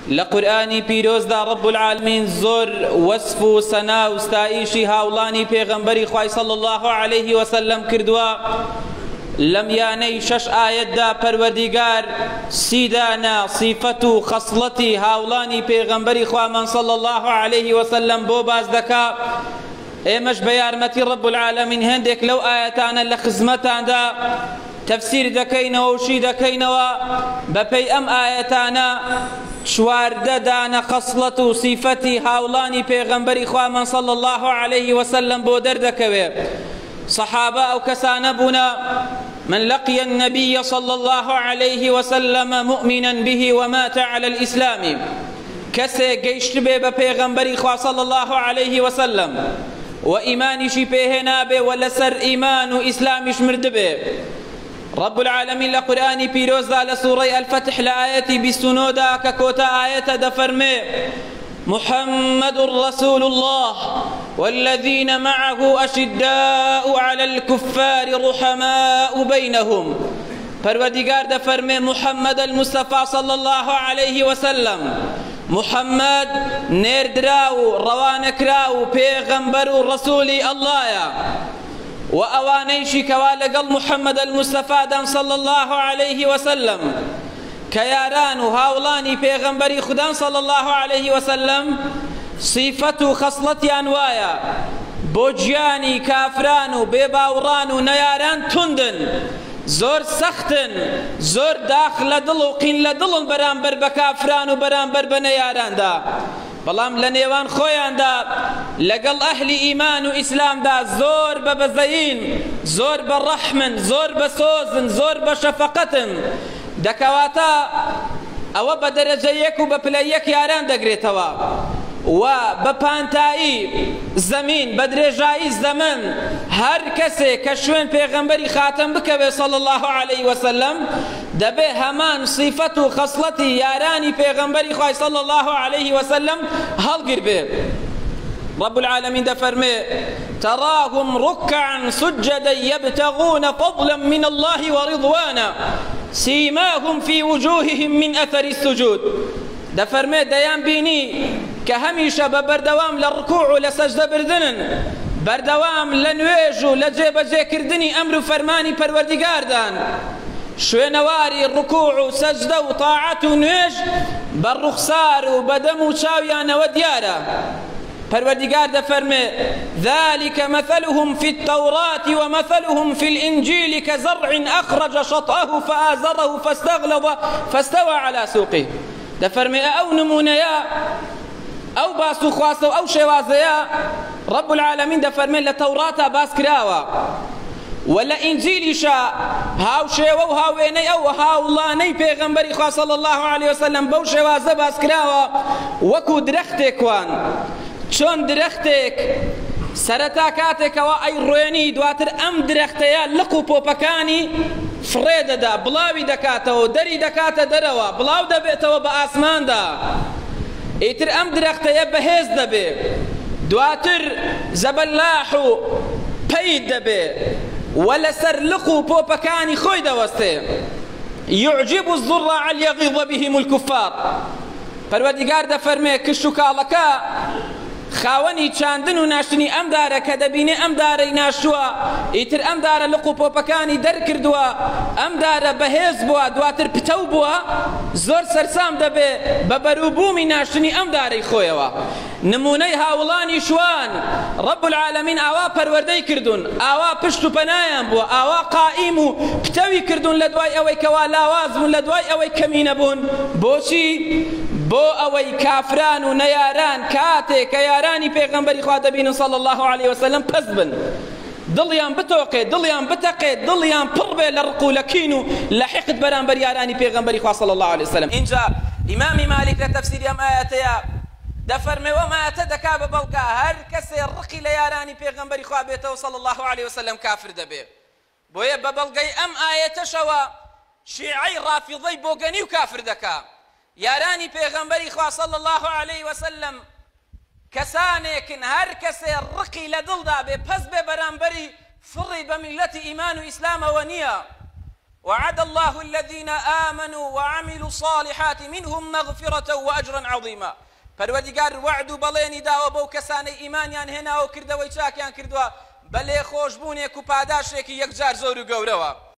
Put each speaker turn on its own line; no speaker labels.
لە قورئانی پیرۆزدا رب العالمین زۆر وەسف و سەنا و ستایشی هاوڵانی پێغەمبەری خوای صلی اللە علیه وسلم کردووە. لە میانەی شەش ئایەتدا پەروەردیگار سی دانە سیفەت و خەسڵەتی هاوڵانی پێغەمبەری خوامان صلی اللە علیه وسلم بۆ باس دەکا. ئێمەش بە یارمەتی رب العالمین هێندێک لەو ئایەتانە لە خزمەتاندا تەفسیر دەکەینەوە و شی دەکەینەوە. بەپێی ئەم ئایەتانە 14 دانە خەسڵەت و سیفەتی هاوڵانی پێغەمبەری خوامان صلی اللە علیه وسلم بۆ دەردەکەوێ. صحابە ئەو کەسانە بوونە من لقي النبي صلى الله عليه وسلم مؤمنا به ومات على الإسلام، کەسێک گەیشتبێ بە پێغەمبەری خوا صلی الله علیه وسلم و ئیمانیشی پێهێنابێ و لەسەر ئیمان و ئیسلامیش مردبێ. رب العالمین لە قورئانی پیرۆزدا لە سوڕەی الفتح لە ئایەتی 29 دا کە کۆتا ئایەتە دەفەرمێ: محمد رسول الله والذين معه أشداء على الكفار رحماء بينهم. پەروەردیگار دەفەرمێ محمد المصطفى صلى الله عليه وسلم، محمد نێردراو و ڕەوانەکراو و پێغەمبەر و ڕەسوولی ئەڵڵایە و ئەوانەیشی کەوا لەگەڵ محمد المصطفى صلى الله عليه وسلم کە یاران و هاوڵانی پێغەمبەری خودان صلی الله علیه وسلم، سیفەت و خەسڵەتیان وایە بۆ گیانی کافران و بێباوڕان و نەیاران توندن، زۆر سەختن، زۆر داخ لە دڵ و قین لە دڵن بەرامبەر بە کافران و بەرامبەر بە نەیاراندا، بەڵام لە نێوان خۆیاندا لەگەڵ ئەهلی ئیمان و ئیسلامدا زۆر بە بەزەیین، زۆر بە ڕەحمن، زۆر بە سۆزن، زۆر بە شەفەقەتن. دەکەواتە ئەوە بە دەرەجە یەک و بە پلە یەک یاران دەگرێتەوە و بە پانتایی زەمین بە درێژایی زەمەن هەر کەسێک کە شوێن پێغەمبەری خاتەم بکەوێ صلی الله علیه وسلم دەبێ هەمان سیفەت و خەسڵەتی یارانی پێغەمبەری خوای صلی الله علیه وسلم هەڵگر بێ. رب العالمین دەفەرمێ: تراهم ركعا سجدا يبتغون فضلا من الله ورضوانا سيماهم في وجوههم من أثر السجود. دەفەرمێ دەیان بینی کە هەمیشە بە بەردەوام لە ڕکوع و لە سەجدە بردنن، بەردەوام لە نوێژ و لە جێبەجێکردنی ئەمر و فەرمانی پەروەردیگاردان. شوێنەواری ڕکوع و سەجدە و تاعەت و نوێژ بە ڕوخسار و بە دەم و چاویانەوە دیارە. پەروەردیگار دەفەرمێ: ذلك مثلهم في التوراة ومثلهم في الإنجيل كزرع أخرج شطأه فآزره فاستغلظ فاستوى على سوقه. دەفەرمێ ئەو نمونەیە، ئەو باس و خواستە و ئەو شێوازەیە رب العالمین دەفەرمێ لە تەوراتا باس کراوە و لە ئینجیلیشا هاوشێوە و هاوێنەی ئەو هاوڵانەی پێغەمبەری خوا صلی الله علیه وسلم بەو شێوازە باس کراوە وەکو درەختێکوان. چۆن درەختێک سەرەتا کاتێکەوە ئەی ڕوێنی، دواتر ئەم درەختەیە لق و پۆپەکانی فڕێ دەدا، بڵاوی دەکاتەوە، دەری دەکاتە دەرەوە، بڵاو دەبێتەوە بە ئاسماندا. ئیتر ئەم درەختەیە بەهێز دەبێ، دواتر زەبەلاح و پەید دەبێ و لەسەر لق و پۆپەکانی خۆی دەوەستێ. يعجب الزراع ليغيظ بهم الكفار. پەروەردیگار دەفەرمێ کشتوکاڵەکە خاوەنی چاندن و ناشتنی ئەم دارە کە دەبینێ ئەم دارەی ناشتووە، ئیتر ئەم دارە لق و پۆپەکانی دەرکردووە، ئەم دارە بەهێز بووە، دواتر پتەو بووە، زۆر سەرسام دەبێ بە بەروبوومی ناشتنی ئەم دارەی خۆیەوە. نمونەی هاوڵانی شوان رب العالمین ئاوا پەروەردەی کردوون، ئاوا پشت و پەنایان بووە، ئاوا قائیم و پتەوی کردوون لە دوای ئەوەی کەوا لاواز بوون، لە دوای ئەوەی کەمینە بوون. بۆچی؟ بۆ ئەوەی کافران و نەیاران کاتێک کە یارانی پێغەمبەری خوا دەبینن صلی الله علیه وسلم پەست بن، دڵیان بتۆقێ، دڵیان بتەقێ، دڵیان پڕ بێ لە ڕق و لە کین و لە حقد بەرامبەر یارانی پێغەمبەری خوا صلی الله علیه وسلم. ئینجا ئیمامی مالیک لە تەفسیری ئەم ئایەتەیە دەفەرمێ ئەم ئایەتە دەکا بە بەڵگە هەر کەسێ ڕقی لە یارانی پێغەمبەری خوا بێتەوە صلی الله علیه وسلم کافر دەبێ. بۆیە بە بەڵگەی ئەم ئایەتەشەوە شیعەی ڕافیضەی بۆگەنی و کافر دەکا. یارانی پێغەمبەری خوا صلی الله علیه وسلم کەسانێکن هەر کەسێ ڕقی لە دڵدا بێ، پەست بێ بەرامبەری، فڕی بە میللەتی ئیمان و ئیسلامەوە نییە. وعد الله الذين آمنوا وعملوا الصالحات منهم مغفرة وأجرا عظيما. پەروەردگار وەعد و بەڵێنی داوە بەو کەسانەی ئیمانیان هێناوە و کردەوەی چاکیان کردووە بە لێخۆشبوونێک و پاداشێکی یەکجار زۆر و گەورەوە.